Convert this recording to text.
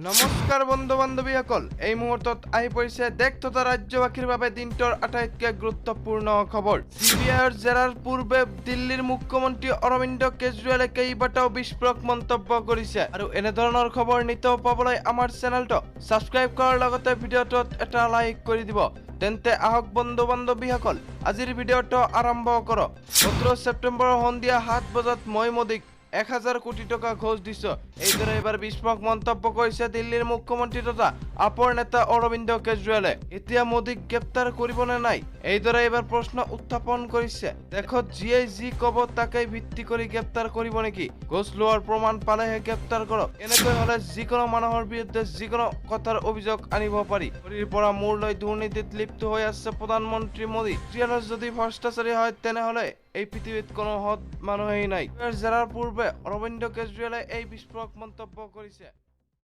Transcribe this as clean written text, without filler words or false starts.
নমস্কাৰ বন্ধু বান্ধৱীসকল, এই মুহূৰ্তত আহি পৰিছে দেশ তথা ৰাজ্যবাসীৰ বাবে দিনটোৰ আটাইতকৈ গুৰুত্বপূৰ্ণ খবৰ। চিবিআইৰ জেৰাৰ পূৰ্বে দিল্লীৰ মুখ্যমন্ত্ৰী অৰবিন্দ কেজৰিৱালে কেইবাটাও বিস্ফোৰক মন্তব্য কৰিছে। আৰু এনেধৰণৰ খবৰ নিতৌ পাবলৈ আমাৰ চেনেলটো ছাবস্ক্ৰাইব কৰাৰ লগতে ভিডিঅ'টোত এটা লাইক কৰি দিব। তেন্তে আহক বন্ধু বান্ধৱীসকল, আজিৰ ভিডিঅ'টো আৰম্ভ কৰক। 17 ছেপ্টেম্বৰৰ সন্ধিয়া 7 বজাত মই মোদীক 1000 কোটি টকা ঘোচ দিছো। এইদৰে এইবাৰ বিস্ফোৰক মন্তব্য কৰিছে দিল্লীৰ মুখ্যমন্ত্ৰী তথা আপৰ নেতা অৰবিন্দ কেজৰিৱালে। এতিয়া মোদীক গ্ৰেপ্তাৰ কৰিবনে নাই, এইদৰে এইবাৰ প্ৰশ্ন উত্থাপন কৰিছে। দেশত যিয়ে যি ক'ব তাকেই ভিত্তি কৰি গ্ৰেপ্তাৰ কৰিব নেকি? ঘোচ লোৱাৰ প্ৰমাণ পালেহে গ্ৰেপ্তাৰ কৰক। এনেকৈ হলে যিকোনো মানুহৰ বিৰুদ্ধে যিকোনো কথাৰ অভিযোগ আনিব পাৰি। ভৰিৰ পৰা মূৰ লৈ দুৰ্নীতিত লিপ্ত হৈ আছে প্ৰধানমন্ত্ৰী মোদী। কেজৰিৱালৰ যদি ভ্ৰষ্টাচাৰী হয়, তেনেহলে এই পৃথিৱীত কোনো সৎ মানুহেই নাই। জেৰাৰ পূৰ্বে অৰবিন্দ কেজৰিৱালে এই বিস্ফোৰক মন্তব্য কৰিছে।